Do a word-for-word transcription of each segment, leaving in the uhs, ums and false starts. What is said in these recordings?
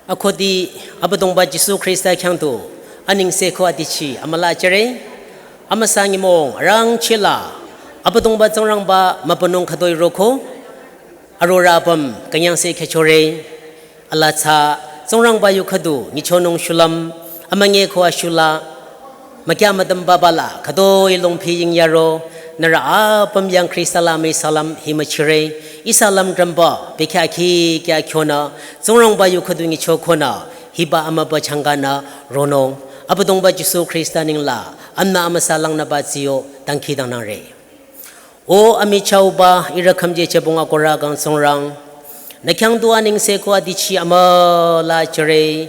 Akhudi Abüdongba Jisu Khrista khyang tu anengse ko adichi amüla jüre. Amüsa nyümong arangcheh la Abüdongba Tsingrangba mübünung khütoi roko, arorü apüm künyangse khyüchore. Alaa tsü Tsingrangba yu khüdu nyichonung shulüm, amünyi ko ashula, mükya müdüm baba la khütoi longphi yingyaro, nührü apüm yang Khrista la amüi salam hi müchire. Ihsa lümdrümba bekhyah khikya khyonü Tsingrangba yu khüdu nyichokonü hiba amübü changkanü ronung. Abüdongba Jisu Khrista nengla amna amüsa langnüba tsiyo dangkhidangnangre. O amichahba, ihrü khümje chebong akohrü kang Tsingrang, nü khyang tu anengse ko adichi amüla jüre.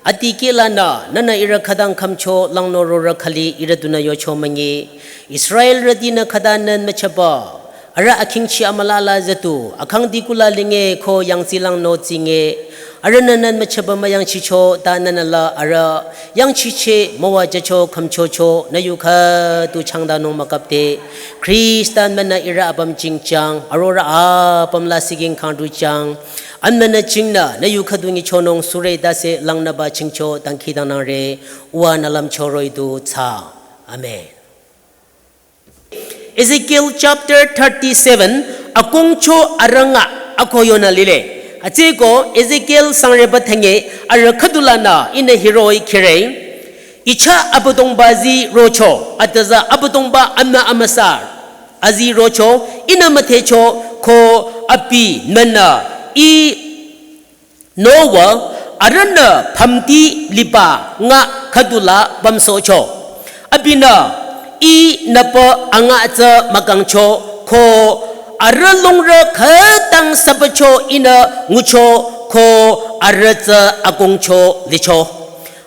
Adikehlanü nühnü ihrü khütang khümcho langnü rorü khüli ihrü dunü yocho münyi, Israelrütinü khüta nün müchaba arüh akhingchi amüla la züdu akhang dikula linge ko yangtsi langnü tsinge. Arühnü nün müchaba müyangchicho, ta nühnü la arüh yangchicheh müwajücho khümchocho nü yu khüdu changdanung mükapde, Khrista nühnü ihrü apüm jingchang, arorü apüm la siking khangdujang, amnünü jingnü nü yu khüdu nyichonung sure tase langnüba jingcho dangkhidangnangre. Uwa nü lümcho roh-i du thsa. Amen. Ezekiel chapter thirty-seven, akongcho arüh nga ako yonü lile. Hütsüeko Ezekiel sangreba thünye arüh khüdulanü ihnü hiroh-i khire. Ichah Abüdongba zii rocho, atüza Abüdongba amna amüsa azii rocho, ihnü müdhecho ko abi nühnü i nowa arühnü pümti liba nga khüdula pümsohcho. Abinü i nüpa anga tsü mükangcho ko arüh longrü khütang sübacho ihnü ngucho ko arüh tsü akongcho licho.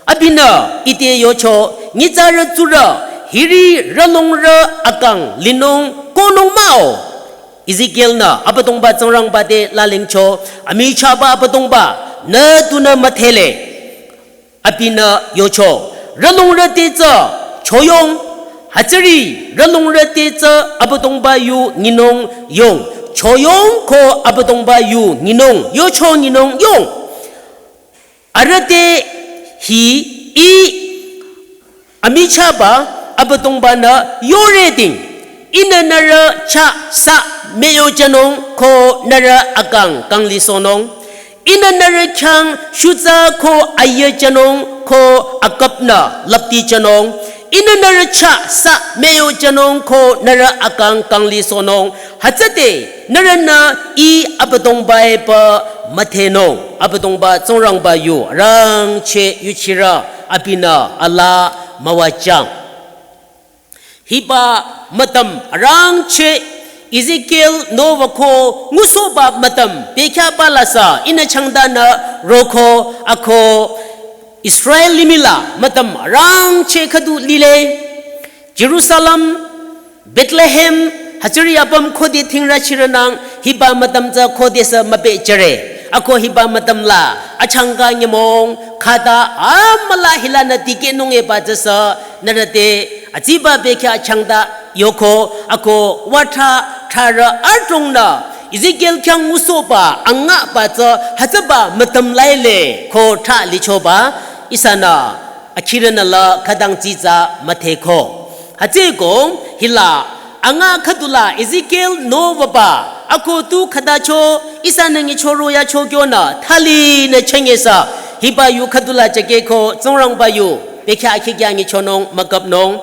Abinü ite yocho, nyitsarü tsurü, hiri rü longrü akang linung konung mah-o. Ezekiel-nü Abüdongba Tsingrangba te lalingcho, amichahba Abüdongba, nü tunü müdhele. Abinü yocho, rü longrü te tsü choyong, hütsüri rü longrü te tsü Abüdongba yu nyinung yong, choyong ko Abüdongba yu nyinung, yocho nyinung yong. Arüh te hi i amichahba Abüdongba-nü yore ting, ihnü nührü chah sa müyojünung ko nührü akang kanglisohnung. Ihnü nührü khyang shutsa ko ayejünung ko aküpnü laptijünung. Ihnü nührü chah sa müyojünung ko nührü akang kanglisohnung. Hütsüde nührünü i Abüdongba-e pü müdhenung. Abüdongba Tsingrangba yu arangcheh yuchirü abinü alaa müwajüng. Hiba mütam arangcheh Ezekiel nowa ko ngusohba mütam bekhyahba lasü ihnü changdanü roko ako Israel limih la mütam arangcheh khüdu lile. Jerusalem, Bethlehem, hütsüri apüm khode thingrü chirünang hiba mütam tsü khodesü müpehjüre. Ako hiba mütam la achangka nyümong khüta amüla hilanü dikehnung eba tsüsü nührü te atsiba bekhyah changda yoko ako watra tharü adrongnü Ezekiel khyang ngusohba angaba tsü hütsüba mütam laile ko thrah lichoba ihsanü akhirünü la khütang tsitsa müdheko. Hütsüeko hila anga khüdula Ezekiel nowaba ako tu khütacho ihsanü nyichoro yacho kyonü thalinü chünye sü hiba yu khüdula chakeko Tsingrangba yu bekhyah akhikya nyichonung müküpnung.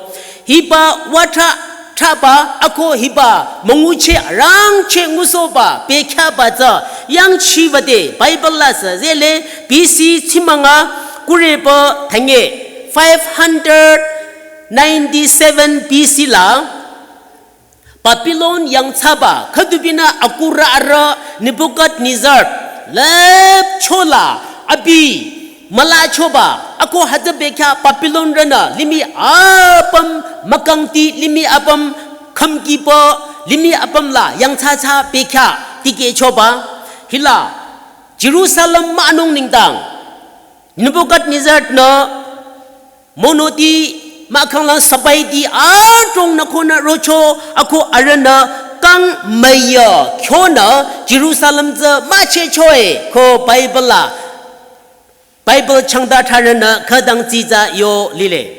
Hiba watra thrahba ako hiba müngucheh arangcheh ngusohba bekhyahba tsü yangchiwüde Bible la sü zele B C tsimünga kurepü thünye five hundred ninety-seven B C la Babylon yangthsaba khüdubinü akurü arüh Nebuchadnezzar lüpchola abi mülachoba ako hütsü bekhyah Babylonrünü limih apüm mükangti limih apüm khümkipü limih apüm la yangthsathsa bekhyah tikehchoba hila Jerusalem münung nengdang Nebuchadnezzar-nü monoti mahkhang lang sabaiti adrongnü konü rocho ako arühnü kang müya kyonü Jerusalem tsü müchehchoe ko Bible la Bible changda tharünü khütang tsitsa yo lile.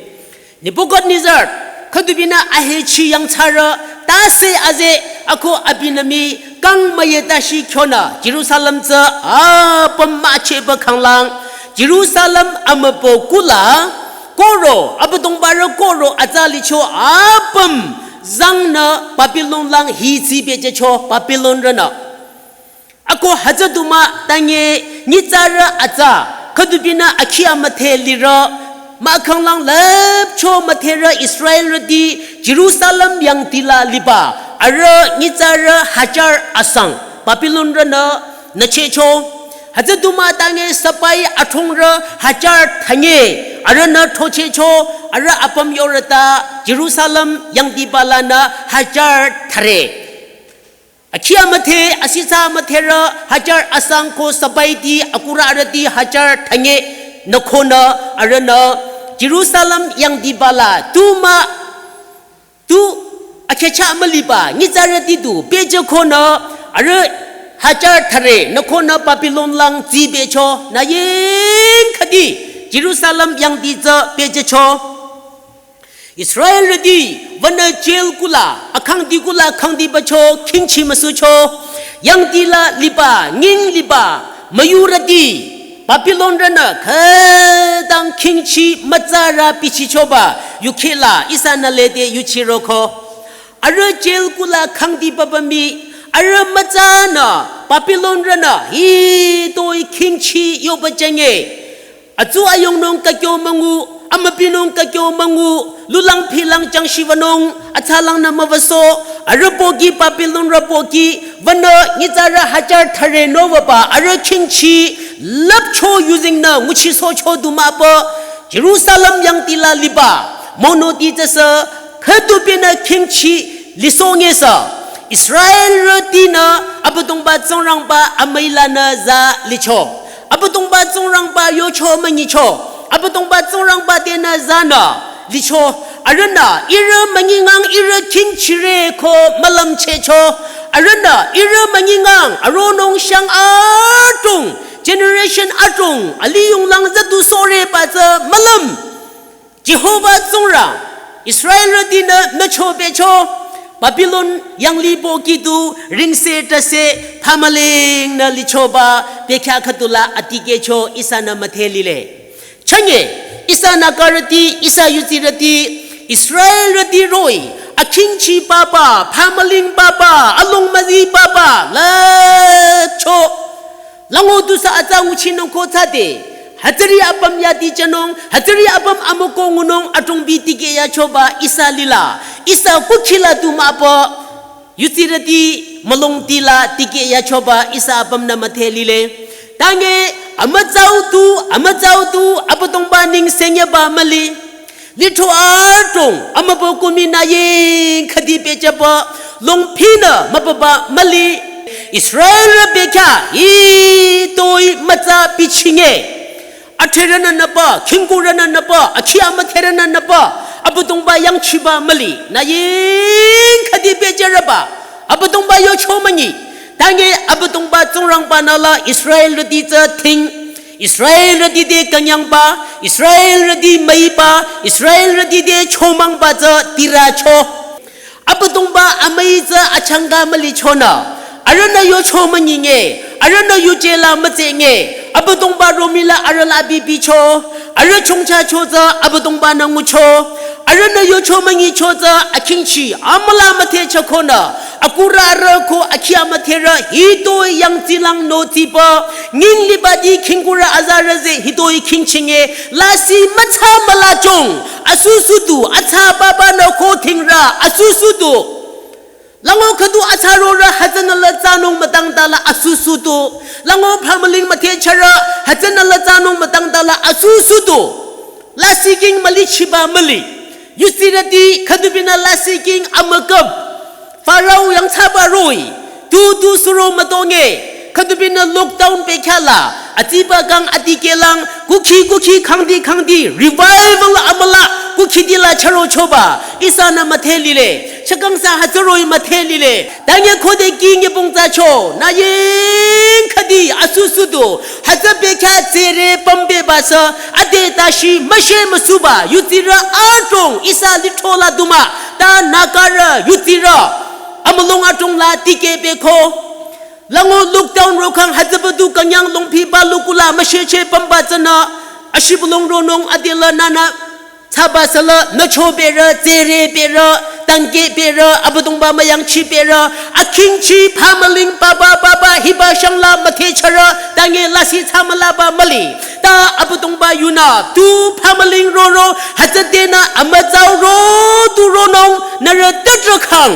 Nebuchadnezzar, khüdubinü ahechi yangthsarü, tase aze, ako abinü mii, kang müyetashi kyonü, Jerusalem tsü, apüm mücheba khanglang, Jerusalem amübükuh la, koro, Abüdongbarü koro atsa licho, apüm, zangnü, Babylon lang hi tsibejücho, Babylonrünü. Ako hütsü du mah tanye nyitsarü atsa, khüdubinü akhi amüdhe lirü, mahkhang lang lüpcho müdherü Israelrüti Jerusalem yangdi la liba, arüh nyitsarü hajar asang, Babylonrünü nüchehcho. Hütsü du mah tanye sipahi athongrü hajar thanye, arühnü throchehcho, arüh apüm yorüta Jerusalem yangdiba lanü hajar thüre. Akhi amüdhe, asitsa müdherü, hajar asang ko sipahi ti, akurü arüh ti, hajar thanye, nü konü, arühnü, Jerusalem yangdiba la, tu mah, tu, akhehcha müliba, nyitsarüti du, pehjükonü, arüh, hajar thüre, nü konü Babylon lang tsibecho, nü ying khüdi, Jerusalem yangdi tsü pehjücho. Israelrüti, wünü jail kuh la, akhangdi kuh la khangdibacho, khingchi müsucho, yangdi la liba, nying liba, müyurüti, Babylonrünü, khütang khingchi mütsarü bichichoba, yukheh la, ihsanü lede yuchiroko. Arüh jail kuh la khangdibaba mii, arüh mütsanü, Babylonrünü, hitoi khingchi yoba jenge. Atsu ayongnung kakyo müngu, amübinung kakyo müngu, lulang philang jangshi wünung, atsalang nü müwüso, arüh pohki Babylonrü pohki, wünü nyitsarü hajar thüre nowüba, arüh khingchi, lüpcho yuzingnü nguchisohcho du mah pü, Jerusalem yangdi la liba, monoti tsüsü, khüdubinü khingchi, lisoh ngesü, Israelrütinü Abüdongba Tsingrangba amüi lanü za licho. Abüdongba Tsingrangba yocho münyicho. Abüdongba Tsingrangba tenü zanü licho. Arühnü ihrü münyingang ihrü khingchire ko mülümchehcho. Arühnü ihrü münyingang aronung shang adrong, generation adrong, aliyunglang züdu sohreba tsü mülüm. Jehovah Tsingrang, Israelrütinü nücho pehcho, Babylon yanglih pohki du ringse tase phamüling nü lichoba, bekhyah khüdu la atikehcho ihsanü müdhe lile. Chünye, ihsa Nagarüti, ihsa yutsirüti, Israelrüti roh-i, akhingchi papa, phamüling papa, alongmüzi papa, lücho. Lango tusü atsa nguchinung ko tsüde. Hütsüri apüm yadi jünung, hütsüri apüm amüko ngunung adrongbi tikeh yachoba ihsa lila. Ihsa kukhi la du mah pü. Yutsirüti mülungti la tikeh yachoba ihsa apümnü müdhe lile. Tange amütsau tu, amütsau tu, Abüdongba neng senyeba müli. Lithro adrong, amübükuh mii nü ying khüdi pehjüba, longphinü mübüba müli. Israelrü bekhyah, hitoi mütsa bichinge. Athrerünü nüpü, khingkurünü nüpü, akhi amüdherünü nüpü, Abüdongba yangchiba müli. Nü ying khüdi pehjürüba, Abüdongba yocho münyi. Tange Abüdongba Tsingrangba nü la Israelrüti tsü ting. Israelrüti te künyangba, Israelrüti müiba, Israelrüti te chomangba tsü tiracho. Abüdongba amüi tsü achangka mülichonü. Arühnü yocho münyinge, arühnü yuje la mütsenge, Abüdongba romih la arüh la bibicho, arüh chongchacho tsü Abüdongba nü ngucho, arühnü yocho münyicho tsü akhingchi, amüla müdhechakonü, akurü arüh ko akhi amüdherü hitoi yangtsilang notsiba, nying libati khingkurü azarüze hitoi khingchinge, lasih mütsa mülachong, asusudu, atsa papa nü ko thingrü, asusudu. Lango khüdu atsa rorü hütsünü la tsanung mütangta la asusudu. Lango phamüling müdhecharü hütsünü la tsanung mütangta la asusudu. Lasih king mülichiba müli. Yutsirüti khüdubinü lasih king amükap. Pharaoh yangthsaba roh-i. Tu tu suro mütonge. Khüdubinü lockdown bekhyah la. Atsiba kang atikehlang. Kukhi kukhi khangdi khangdi. Revival amüla. Kukhiti la chürochoba. Ihsanü müdhe lile. Chakangsa hütsüroh-i müdhe lile. Tanye khode ki nyebong tsacho. Nü ying khüdi asusu du. Hütsü bekhyah tsere pümbe basü. Ade tashi müshe müsuba. Yutsirü adrong ihsa lithro la du mah. Ta Nagarü yutsirü. Amülung adrong la tikeh beko. Lango lockdown rokhang hütsübadu künyang longphi ba lukula müsheche pümba tsünü. Ashibülung ronung adela nünü. Tsaba sala nücho berü, tsere berü, tangke berü, Abüdongba müyangchi berü, akhingchi phamüling baba baba hiba shangla müdhe chürü, tange lasih tsamüla ba müli. Ta Abüdongba yunü, tu phamüling roro, hütsüdenü amütsau ro, tu ronung, nührü tütrükhang.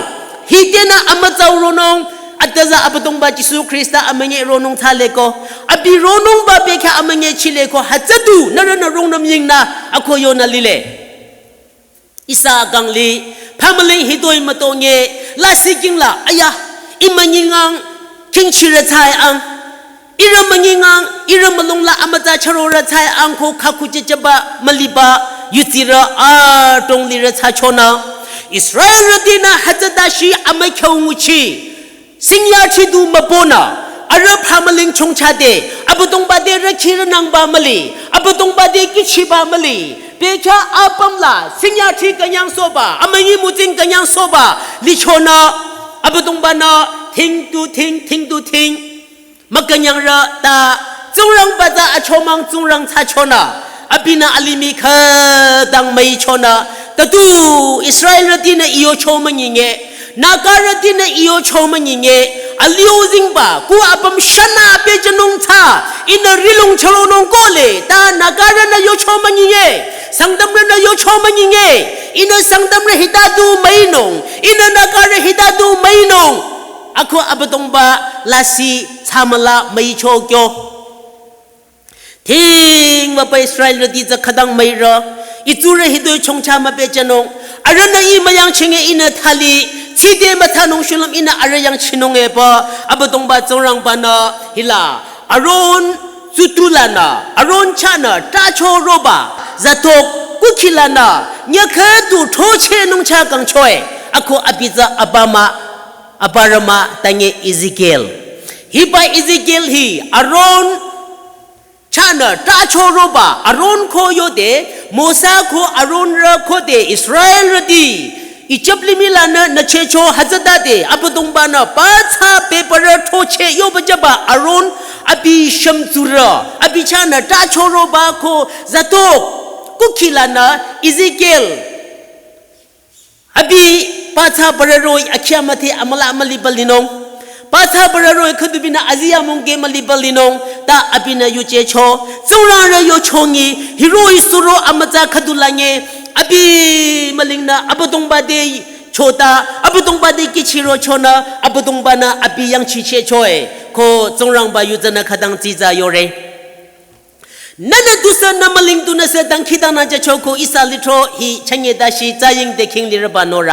Hidenü amütsau ronung, atüza Abüdongba Jisu Khrista amünyi ronung thsaleko. Abi ronung ba bekhyah amünyi chileko, hütsüdu, nührünü rungnüm yingnü, ako yonü lile. Ihsa kangli, phamüling hitoi mütonge, lasih kingla, aya, imünyi ngang, khingchirü tsai ang. Ihrü münyi ngang, ihrü mülung la amütsa chürorü tsai ang ko khakhu chichaba müliba, yutsirü adrong lirü tsachonü. Israelrütinü hütsütashi amükhyo nguchi. Singya chidu mübonü, arüh phamüling chongchade, Abüdongba te rükhirü nangba müli, Abüdongba te kichiba müli, bekhyah apüm la, singya chi künyang soba, amünyi mütsing künyang soba, lichonü, Abüdongbanü, ting tu ting, ting tu ting, mükünyangrü ta, Tsingrangba tsü achomang Tsingrang tsachonü, abinü alimih khütang müichonü, tatu Israelrütinü iyo cho münyinge, Nagarütinü iyo cho münyinge, alio zingba, ku apüm shanü pehjünung tsü, ihnü rilung chüronung kohle, ta Nagarünü yo cho münyinge, Sangtamrünü yo cho münyinge, ihnü Sangtamrü hitadu müinung, ihnü Nagarü hitadu müinung, ako Abüdongba lasih tsamüla müicho kyo. Ting müpa Israelrüti tsü khütang müirü, itsurü hitoi chongcha müpehjünung, arühnü ih müyangchinge ihnü thali, tside mütsanung shulüm ihnü arüh yangchinung epü, Abüdongba Tsingrangbanü hila, Aron tsutulanü, Aron chahnü, tracho roba, Zadok, kukhilanü, nyükhüdu throchehnung chah kangchoe, ako abi tsü abamah, abarümah tange Ezekiel. Hiba Ezekiel hi, Aron, chahnü, tracho roba, Aron ko yode, Mosa ko Aronrü khode Israelrüti, Ijip limih lanü nüchehcho hütsütade, Abüdongbanü, pathsa pehparü throcheh yoba jüba Aron, abi shümtsurü, abi chahnü, tracho roba ko Zadok, kukhilanü, Ezekiel, abi pathsa parü roh-i akhi amüdhe amüla amüliba linung. Pathsa parü roh-i khüdubinü aziya mungke müliba linung. Ta abinü yuchehcho. Tsingrangba yo chongi. Hiroh-i suro amütsa khüdu lange. Abi mülingnü Abüdongba te chota. Abüdongba te kichiro chonü. Abüdongbanü abi yangchichehchoe. Ko Tsingrangba yu tsünü khütang dsitsa yore. Nünü tusü nü müling tunüsü dangkhidangnang jücho ko ihsa lithro hi chünye dashi tsaying te khing lirüba norü.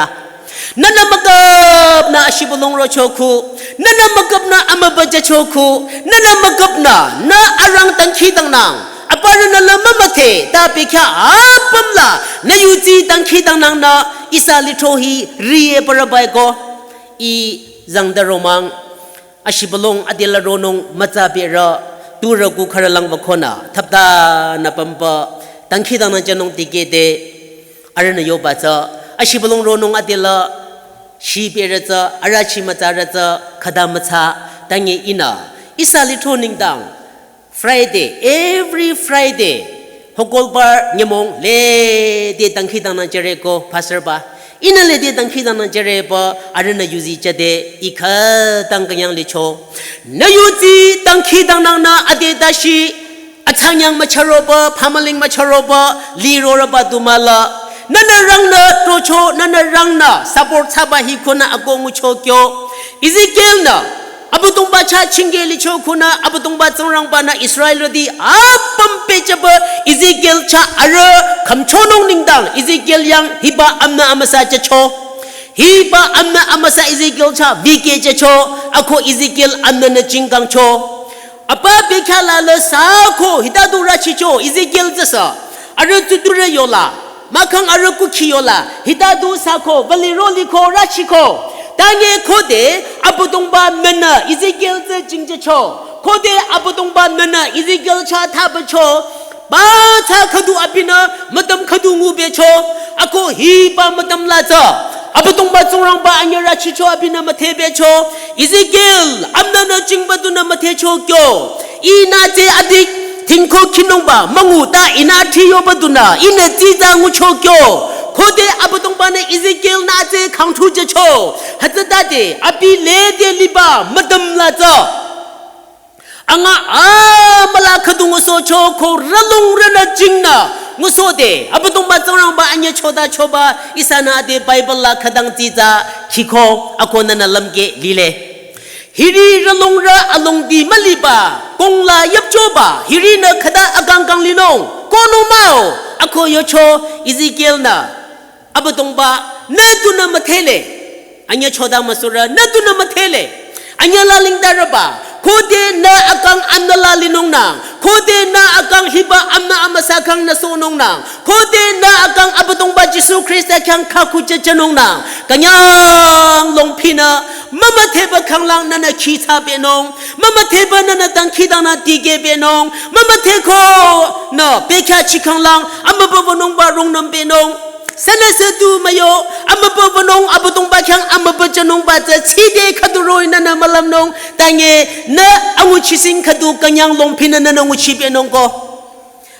Nünü müküpnü ashibülung rocho ko, nünü müküpnü amübü jücho ko, nünü müküpnü nü arang dangkhidangnang, aparünü la mümüdhe, ta bekhyah apüm la, nü yudsi dangkhidangnang nü ihsa lithro hi riye parübai ko, ih zangda romang. Ashibülung adela ronung mütsa berü, turü ku khürü lang wükonü, thaptanü pümba, dangkhidangnang jünung dikehde, arühnü yoba tsü, ashibülung ronung adela, shi berü tsü, arüh chi mütsarü tsü, khüta mütsa, tange ihnü, ihsa lithro nengdang, Friday, every Friday, Hokolbar nyümong lede dangkhidangnang jüre ko pastor ba. Ihnü lede dangkhidangnang jüre ba arühnü yudsi jüde ih khütang künyang licho. Nü yudsi dangkhidangnang nü ade dashi atsanyang müchüroba, phamüling müchüroba, lirorüba du müla. Nünü rangnü trocho, nünü rangnü support thsaba hi konü ako ngucho kyo. Ezekiel nü Abüdongba chah chingke licho konü Abüdongba Tsingrangbanü Israelrüti apüm pehjüba Ezekiel chah arüh khümchonung nengdang Ezekiel yang hiba amnü amüsa jücho. Hiba amnü amüsa Ezekiel chah vikeh jücho, ako Ezekiel amnünü jingkangcho. Apa bekhyah la la sako hita du rüchicho Ezekiel tsüsü. Arüh tsuturü yola. Mahkhang arüh kukhi yola, hita du sako, vali ro liko, rachiko. Tange khode, Abüdongba menü, Ezekiel tsü jingjecho. Khode Abüdongba menü, Ezekiel chah thabacho. Ba tsü khüdu abinü, mütam khüdu ngubecho. Ako hiba mütam la tsü. Abüdongba Tsingrangba anyü rachicho abinü müthebecho. Ezekiel, amnanü jingba dunü müthecho kyo. Ihnü tsü adik, tingko khinungba, müngu ta ihnü thiyoba dunü, ihnü tsitsa ngucho kyo. Khode Abüdongba-nü Ezekiel nü tsü khangthu jecho. Hütsütade, abi lede liba, mütam la tsü. Anga amüla khüdu ngusohcho ko ralungrünü jingnü. Ngusode, Abüdongba Tsingrangba anyü chodachoba, ihsanü ade Bible la khütang tsitsa, khiko, ako nünü lümkeh lile. Hiri ralungrü alongdi müliba, kongla yüpchoba, hirinü khüta akang kang linung, konung mah-o, ako yocho Ezekiel-nü, Abüdongba, nü tunü müdhele, anyü choda müsurü, nü tunü müdhele, anyü lalingdarüba, khode nü akang amnü lalinungnang, khode nü akang hiba amnü amüsa kang nü sohnungnang, khode nü akang Abüdongba Jisu Khrista khyang khakhu jejünungnang, künyang longphinü, mümüdheba khanglang nünü khitsa benung, mümüdheba nünü dangkhidangnang dikeh benung, mümüdheko nü bekhyah chi khanglang, amübü wünungba rungnüm benung. Sünüsü du müyo, amübü wünung Abüdongba khyang amübü jünungba tsü tside khüdu roh-i nünü mülümnung, tange nü anguchising khüdu künyang longphinü nünü nguchi benung ko.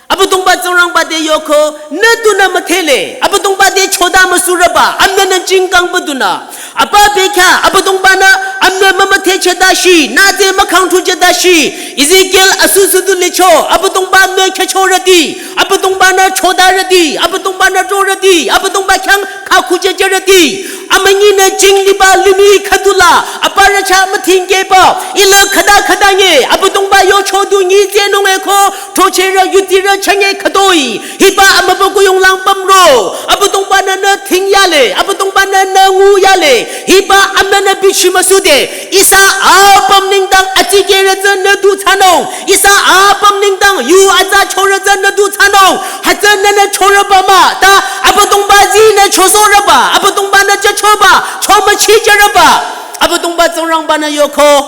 Abüdongba Tsingrangba te yoko, nü tunü müdhele, Abüdongba te choda müsurüba, amnanü jingkangba dunü. Apa bekhyah, Abüdongba-nü, amnü mümüdhe cheda shi, nü tsü mükhangthu cheda shi. Ezekiel asusu du licho, Abüdongba amnü khyachorüti, Abüdongba-nü chodarüti, Abüdongba-nü chorüti, Abüdongba khyang khakhu jejerüti. Amünyinü jingliba limih khüdula, aparü chah müthingkehba, ila khüta khüta nye, Abüdongba yocho du nyi tsünung eko, throchehrü yutirü chünye khütoi, hiba amübü kuyonglang pümro, Abüdongba-nü nü thingyale, Abüdongba-nü nü nguyale, hiba amnanü bichi müsude, ihsa apüm nengdang atikehrü tsü nü du thsanung, ihsa apüm nengdang yu atsa chorü tsü nü du thsanung, hütsü nünü chorüba mah, ta Abüdongba zinü chosohrüba, Abüdongba-nü jüchoba, chomüchijerüba, Abüdongba Tsingrangba-nü yoko.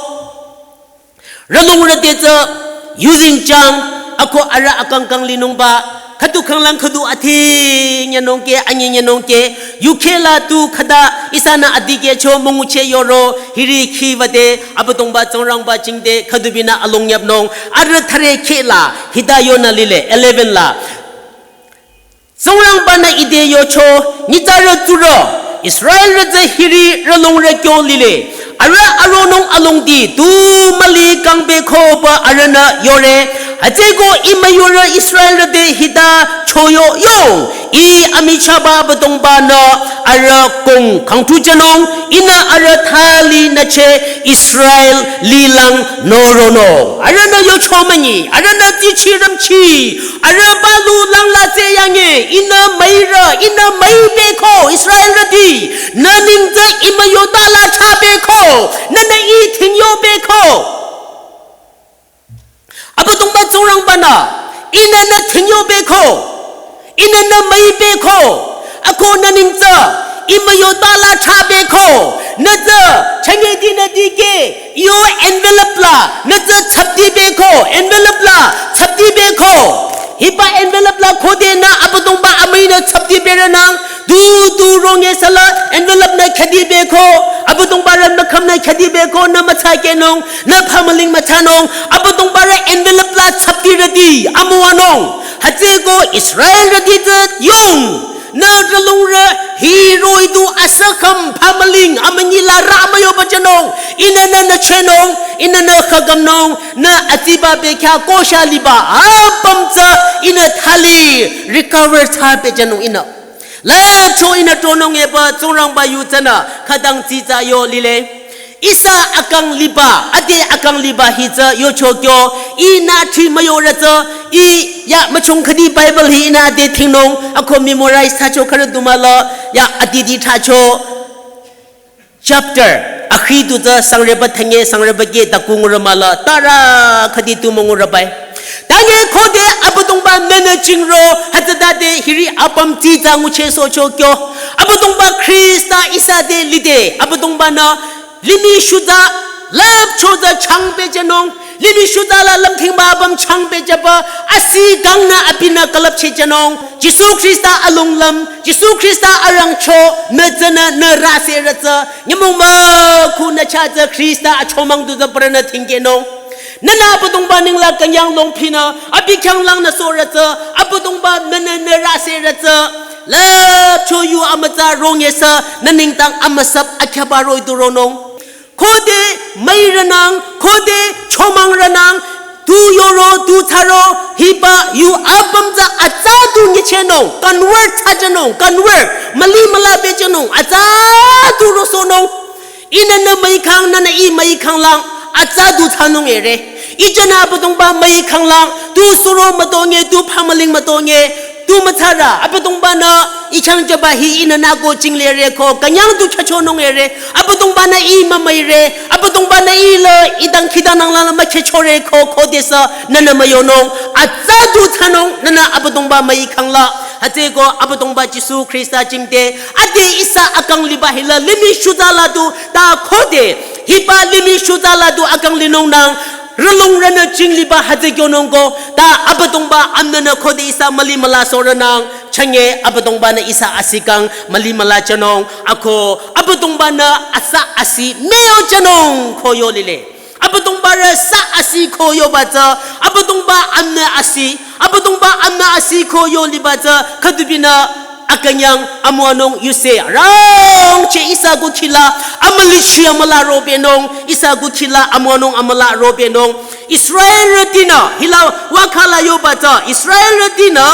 Ralungrü te tsü, yuzeng jang, ako arüh akang kang linungba, khüdu khanglang khüdu athi nyanungkeh, anyi nyanungkeh, yukheh la tu khüta, ihsanü adikehcho müngucheh yoro, hiri khiwüde, Abüdongba Tsingrangba jingte, khüdubinü alongyapnung, arüh thüre kheh la, hita yonü lile, eleven la. Tsingrangba-nü ite yocho, nyitsarü tsurü, Israelrü tsü hiri ralungrü kyo lile. Arüh aronung alongdi, tu müli kangbe koba arühnü yore. Hütsüko ih müyorü Israelrü te hita choyo yong. Ih amichahba Abüdongba-nü arüh kong khangthu jünung, ihnü arüh thali nücheh Israel lilang noronung. Arühnü yocho münyi, arühnü tichirümchi, arüh balu langla tsü yange, ihnü müirü, ihnü müi beko, Israelrüti, nü neng tsü ih müyotala thsa beko, nünü ih thingyo beko. Abüdongba Tsingrangba-nü, ihnü nü thingyo beko, ihnü nü müi beko, ako nü neng tsü, ih müyotala thsa beko, nü tsü, chünye dinü dikeh, yo envelope la, nü tsü tsapti beko, envelope la, tsapti beko. Hiba envelope la khode nü Abüdongba amüinü tsapti berünang, du du ronge sala, envelope nü khüdi beko, Abüdongba rü nü khümnü khüdi beko, nü mütsakehnung, nü phamüling mütsanung, Abüdongba rü envelope la tsaptirüti, amüwanung. Hütsüko Israelrüti tsü yong. Nü ralungrü hiroh-i du asükhüm phamüling amünyila rü amüyoba jünung. Ihnü nü nüchehnung, ihnü nü khükamnung, nü atsiba bekhyah kosha liba apüm tsü ihnü thali recover thsa bejünung ihnü. Lüpcho ihnü tronung eba Tsingrangba yu tsünü khütang tsitsa yo lile. Ihsa akang liba, ade akang liba hi tsü yocho kyo, ihnü thi müyorü tsü, ih ya müchung khüdi Bible hi ihnü ade thingnung, ako memorize thsacho khürü du müla, ya adidi thsacho. Chapter, akhi du tsü sangreba thünye, sangreba keh ta kungurü müla, tara khüdi tu müngurü bai. Tange khode Abüdongba nünü jingro, hütsütade hiri apüm tsitsa nguchehsohcho kyo. Abüdongba Khrista ihsa te lide, Abüdongba-nü limih shutsa lüpcho tsü changpehjünung, limih shutsa la lümthingba apüm changpehjüba, asi kangnü abinü külüpchehjünung. Jisu Khrista alonglüm, Jisu Khrista arangchonü tsünü nü rüsere tsü, nyümong mükhunü chah tsü Khrista achomang du tsü parünü thingkehnung. Nünü Abüdongba nengla künyang longphinü, abi khyanglangnü sohre tsü, Abüdongba nünü nü rüsere tsü, lüpcho yu amütsa rongesü, nü nengdang amüsap akhyaba roh-i du ronung. Khode müirünang, khode chomangrünang, tu yoro, tu thsaro, hiba yu apüm tsü atsa du nyichehnung, convert thsajünung, convert, müli müla pehjünung, atsa du rosohnung. Ihnü nü müikhang, nünü ih müikhanglang, atsa du thsanung ere. Ih jünü Abüdongba müikhanglang, tu suro mütonge, tu phamüling mütonge, tu müthsarü, Abüdongba-nü ih khyang jüba hi ihnü nü ko jinglere ko, künyang du khyüchonung ere, Abüdongba-nü ih mümüire, Abüdongba-nü ih la, ih dangkhidangnangla la mükhehchore ko, khodesü, nünü müyonung, atsa du thsanung, nünü Abüdongba müikhangla, hütsüeko Abüdongba Jisu Khrista jingte, ade ihsa akang liba hila, limih shutsa la du, ta khode, hiba limih shutsa la du akang linungnang, rülongrünü jingliba hütsü kyonung ko, ta Abüdongba amnünü khode ihsa müli müla sohrünang, chünye Abüdongba-nü ihsa asi kang müli müla jünung, ako Abüdongba-nü asa asi müyo jünung ko yo lile. Abüdongba rü sa asi ko yoba tsü, Abüdongba amnü asi, Abüdongba amnü asi ko yo liba tsü, khüdubinü akünyang amüwanung yuse rangcheh ihsa kukhila amülichi amüla ropehnung, ihsa kukhila amüwanung amüla ropehnung. Israelrütinü hila wakhala yoba tsü, Israelrütinü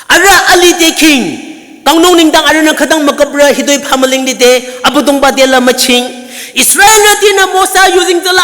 arüh alih te khing, kangnung nengdang arühnü khütang müküprü hitoi phamüling lide, Abüdongba te la müching. Israelrütinü Mosa yuzeng tsüla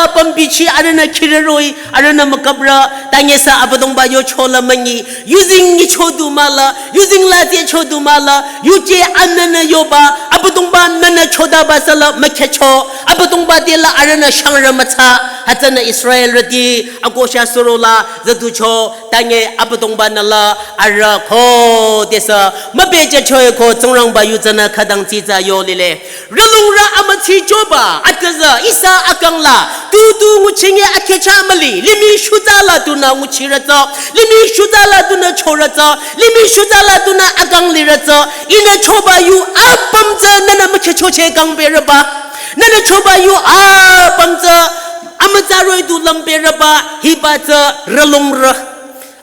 apüm bichi arühnü khire roh-i, arühnü müküprü, tangesü Abüdongba yocho la münyi, yuzeng nyicho du mahla, yuzeng la tsehcho du mahla, yuje anünü yoba, Abüdongba nünü chodaba sü la mükhehcho, Abüdongba te la arühnü shangrü müthsa, hütsünü Israelrüti, akosha suro la, züducho, tange Abüdongba-nü la, arüh khodesü, müpehjücho-e ko Tsingrangba yu tsünü khütang tsitsa yo lile. Rülongrü amütsi choba, atüzü, ihsa akang la, tu tu nguchinge akhehcha müli, limih shutsa la dunü nguchire tsü, limih shutsa la dunü chore tsü, limih shutsa la dunü akang lire tsü, ihnü choba yu apüm tsü nünü mükhehchocheh kangpehreba, nünü choba yu apüm tsü amütsa roh-i du lümpehreba, hiba tsü rülongrü.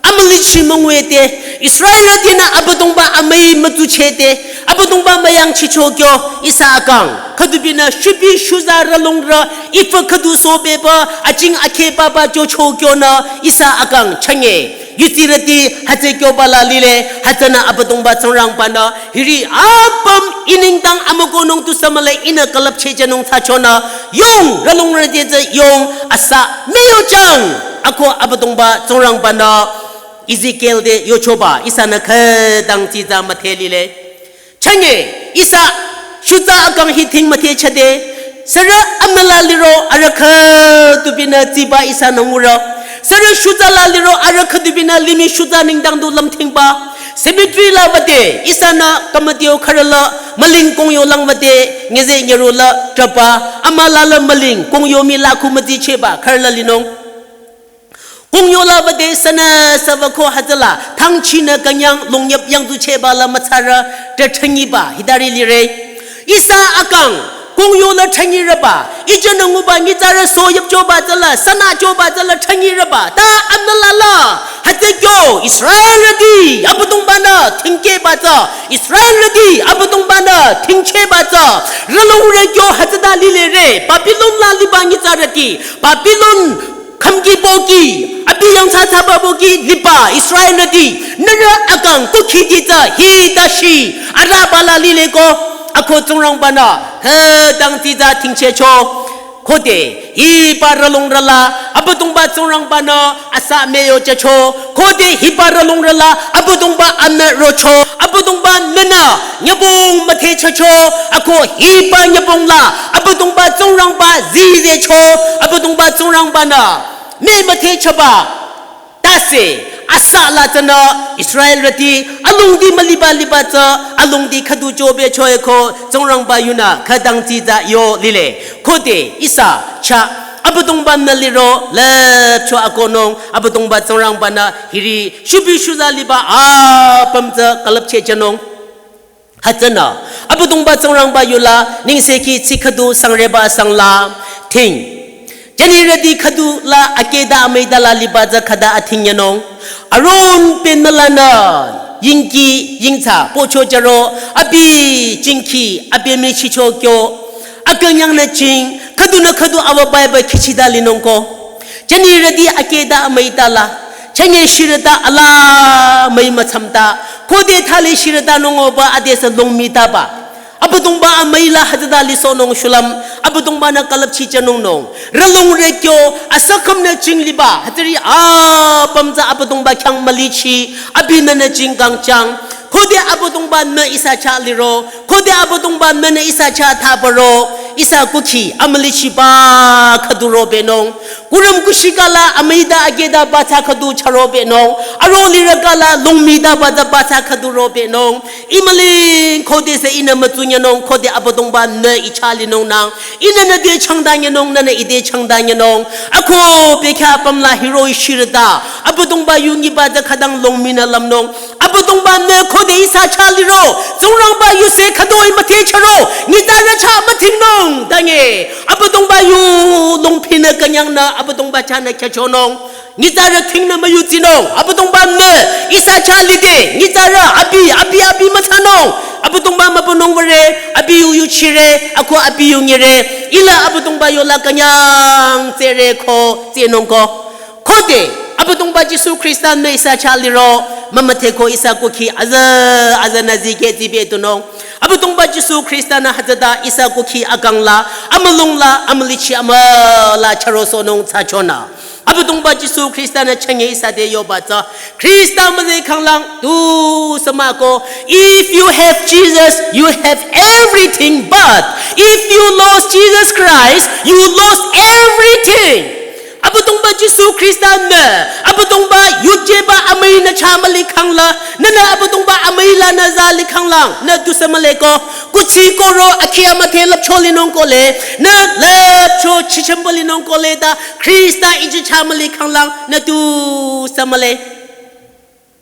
Amülichi münguete, Israelrütinü Abüdongba amüi mütsuchehde, Abüdongba müyangchicho kyo, ihsa akang, khüdubinü shibi shuza rülongrü, ifa khüdu sobeba, aching akheh papa jocho kyonü, ihsa akang chünye. Yutsirüti, hütsü kyoba la lile, hütsünü Abüdongba Tsingrangba-nü, hiri apüm ih nengdang amükohnung tusü mühle ihnü külüpchehjünung thsachonü, yong, rülongrü te tsü yong, asa müyo jang, ako Abüdongba Tsingrangba-nü, Ezekiel te yochoba, ihsanü khütang tsitsa müdhe lile. Chünye, ihsa, shutsa akang hi thing müdhechade, sürü amnü la liro arüh khüdubinü tsiba ihsanü ngure. Sürü shutsa la liro arüh khüdubinü limih shutsa nengdang du lümthingba. Cemetery la bade, ihsanü kamatio khürü la, müling kongyo lang bade, ngeze nyero la, traba, ama la la müling, kongyo mi la khu müdsichehba, khürü la linung. Kongyo la bade sünü süba ko hütsüla, thangchinü künyang longnyap yangtsuchehba la müthsarü, te thünyiba, hitari lire. Ihsa akang, kongyo la thünyireba, ijünü nguba nyitsarü so yüpchoba tsüla, sünü choba tsüla thünyireba, ta amnü la la, hütsü kyo, Israelrüti, Abüdongba-nü, thingkehba tsü, Israelrüti, Abüdongba-nü, thingchehba tsü, rülongrü kyo hütsüta lilere, Babilon la liba nyitsarüti, Babilon, khümki pohki, abi yangthsa thsaba pohki liba Israelrüti, nührü akang kukhiti tsü hita shi, arüba la lile ko, ako Tsingrangba-nü, khütang tsitsa thingchehcho, khode, hiba rülongrü la, Abüdongba Tsingrangba-nü, asa müyo jücho, khode hiba rülongrü la, Abüdongba amnü rocho, Abüdongba nünü, nyübong müdhechacho, ako hiba nyübong la, Abüdongba Tsingrangba zizecho, Abüdongba Tsingrangba-nü, me müthehchaba. Tase, asa la tsünü Israelrüti, alongdi müliba liba tsü, alongdi khüdu chobe choe ko, Tsingrangba yunü, khütang tsitsa yo lile. Khode, ihsa, chah, Abüdongba-nü liro, lüpcho akonung, Abüdongba Tsingrangba-nü, hiri, shubi shuza liba, apüm tsü külüpchehchehnung. Hütsünü, Abüdongba Tsingrangba yula, nengsekhi tsi khüdu sangreba sangla, ting. Jünirüti khüdu la akehta amüita la liba tsü khüta athing yanung. Aron pe nü lanü, yingki, yingtsa, pocho jüro, abi, jingki, abi müchicho kyo. Akünyangnü jing, khüdunü khüdu awa Bible khichita linung ko. Jünirüti akehta amüita la, chünye shirüta ala müi mütsamta, khode thali shirüta nungoba adesü longmitaba. Abüdongba amüila hütsüta lisohnung shulüm, Abüdongba-nü külüpchichehnung nung. Rülung rekyo, asükhümnü jing liba, hütsüri apüm tsü Abüdongba khyang mülichi, abinünü jing kangchang. Khode Abüdongba-nü ihsa chah liro, khode Abüdongba-nü ihsa chah thaparo, ihsa kukhi, amülichiba khüdu robenung. Kurüm kushikala amüita akehta batsa khüdu chürobenung. Aro lirükala longmitaba tsü batsa khüdu robenung. Imüling khodesü ihnü mütsunyanung, khode Abüdongba-nü ichah linung nang. Ihnü nüte changdanyanung, nünü ite changdanyanung. Ako bekhyah apüm la hiroh-i shirüta. Abüdongba yu nyiba tsü khütang longminü lümnung. Abüdongba-nü khode ihsa chah liro, Tsingrangba yuse khütoi müthehcharo, nyitsarü chah müthingnung, tange, Abüdongba yu longphinü künyangnü, Abüdongba chahnü khyüchonung, nyitsarü thingnü müyutsinung, Abüdongba-nü, ihsa chah lide, nyitsarü, abi, abi, abi müthsanung, Abüdongba mübünung würe, abi yu yuchire, ako abi yu nyire, ila Abüdongba yola künyang tsere ko, tsenung ko. Khode, Abüdongba Jisu Khrista-nü ihsa chah liro, mümüdhe ko ihsa kukhi azü, azünü zikeh zibe tunung. Abüdongba Jisu Khrista-nü hütsüta ihsa kukhi akang la, amülung la, amülichi amüla chürosohnung thsachonü. Abüdongba Jisu Khrista-nü chünye ihsa te yoba tsü, Khrista müzeh khanglang tusü mah ko, if you have Jesus, you have everything, but if you lost Jesus Christ, you lost everything. Abüdongba Jisu Khrista-nü, Abüdongba yujeba amüi nü chah müli khangla, nünü Abüdongba amüi lanü za li khanglang, nü tusü mühle ko, kuthsi koro akhi amüdhe lüpcho linung kohle, nü lüpcho chichemba linung kohle ta, Khrista iji chah müli khanglang, nü tusü mühle.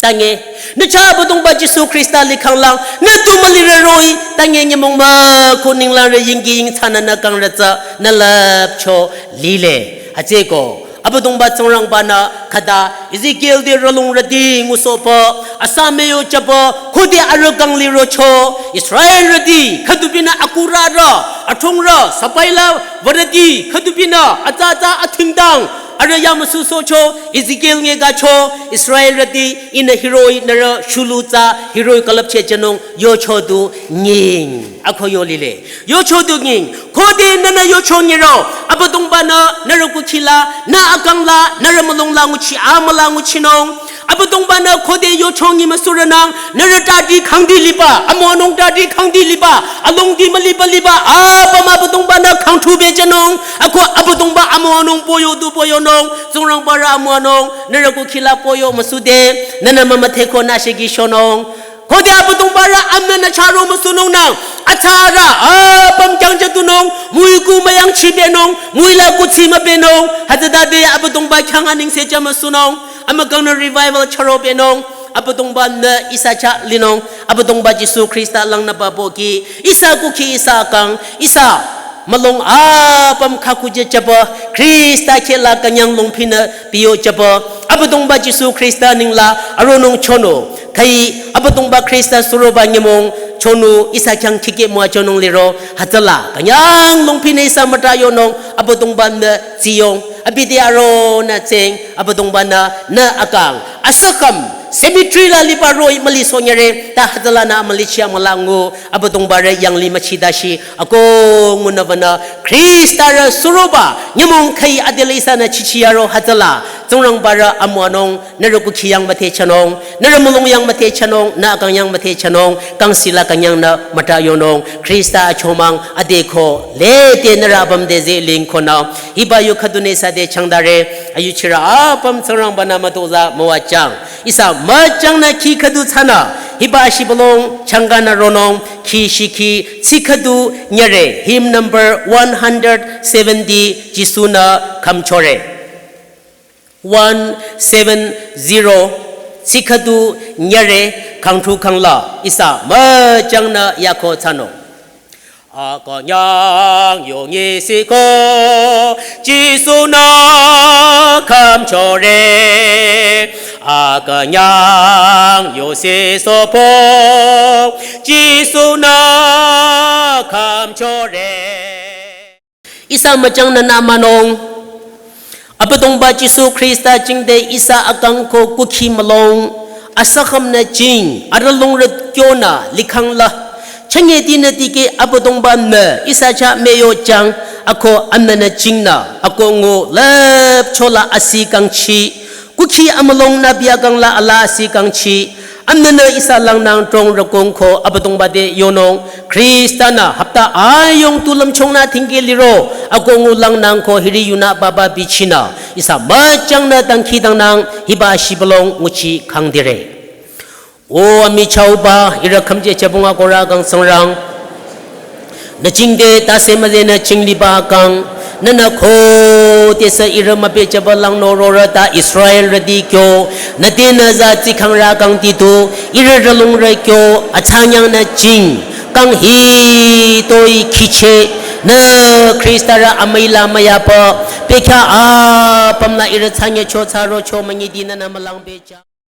Tange, nü chah Abüdongba Jisu Khrista li khanglang, nü tu mülire roh-i, tange nyümong mah ko ninglang re yingki yingthsanü nü kang re tsü, nü lüpcho lile. Hütsüeko, Abüdongba Tsingrangba-nü khüta, Ezekiel te rülungrüti ngusohpü, asa müyo chapü, khode arüh kang lirocho, Israelrüti, khüdubinü akurarü, athongrü, sapaila, würüti, khüdubinü, atsa atsa athingdang, arüh yamüsusohcho, Ezekiel nge kacho, Israelrüti, ihnü hiroh-i nührü shulu tsü, hiroh-i külüpchehchehnung, yocho du nying. Ako yo lile. Yocho du nying. Khode nünü yocho nyiro, Abüdongba-nü, nührü kukhi la, nü akang la, nührü mülung la nguchi, amüla nguchinung. Abüdongba-nü khode yocho nyi müsurünang, nührü tati khangdi liba, amüwanung tati khangdi liba, alongdi müliba liba, apüm Abüdongba-nü khangthu bechehnung, ako Abüdongba amüwanung poyo du poyonung, Tsingrangba rü amüwanung, nührü kukhi la poyo müsude, nünü mümüdhe ko nü shiki shonung. Khode Abüdongba rü amünü nü charo müsunung nang, athsarü, apüm kyangja tunung, müiku müyangchi benung, müila kuthsi mübenung, hütsütade Abüdongba khyang anengse ja müsunung. Amükangnü revival charo benung, Abüdongba-nü ihsa chah linung, Abüdongba Jisu Khrista langnüba pohki, ihsa kukhi ihsa kang, ihsa mülung apüm khakuje chapü, Khrista kheh la künyang longphinü piyo chapü, Abüdongba Jisu Khrista ninglang aronung chonü, khüi Abüdongba Khrista suroba nyümong chonü ihsa khyang khikeh müwajünung liro, hütsüla künyang longphinü ihsa müta yonung, Abüdongba-nü tsiyong, abi te aronü tseng, Abüdongba-nü, nü akang, asükhüm, cemetery la liba roh-i mülisohnyire, ta hütsülanü amülichi amüla ngu, Abüdongba rü yanglih müchitashi, ako ngunübanü, Khrista rü suroba, nyümong khüi adela ihsanü chichi yaro hütsüla, Tsingrangba rü amüwanung, nührü kukhi yang müthehchehnung, nührü mülung yang müthehchehnung, nü akang yang müthehchehnung, kang sila künyangnü müta yonung, Khrista achomang, adeko, lede nührü apüm te zeh lingkonü, hiba yu khüdunü ihsa te changdare, Ayuchirü apüm Tsingrangba-nü mütozah müwajüng. Ihsa müjangnü khi khüdu thsanü, hiba shibülung changkanü ronung, khi shikhi, tsi khüdu nyüre, hymn number one hundred seventy, Jisu-nü khümchore. One seven zero, tsi khüdu nyüre, khangthu khangla, ihsa müjangnü yako thsanung. Akünyang yongisiko, Jisu-nü khümchore. Akünyang yosi sopo, Jisu-nü khümchore. Ihsa müjangnü nü münung. Abüdongba Jisu Khrista jingte ihsa akang ko kukhi mülung. Asükhümnü jing, arülungrü kyonü likhangla. Chünye dinü dikeh Abüdongba-nü ihsa chah müyojüng, ako amnanü jingnü, ako ngu lüpchola asi kangchi. Kukhi amülungnü biakangla ala asi kangchi. Amnanü ihsa langnang trong rükong ko Abüdongba te yonung. Khrista-nü hapta ayung tu lümchongnü thingke liro. Ako ngu langnang ko hiri yunü baba bichinü. Ihsa müjangnü dangkhidangnang hiba shibülung nguchi khangdire. O amichahba, ihrü khümje chabunga korü kang Tsingrang. Nü jingte tase müze nü jingliba kang. Nünü khodesü ihrü müpehjüba lang nororü ta Israelrüti kyo. Nü tenü za tsikhangrü kang titu, ihrü rülungrü kyo, athsanyangnü jing. Kang hitoi khiche, nü Khrista-rü amüila müyapü, bekhyah apümla ihrü thsanyecho thsarocho münyidi nünü mülang becha.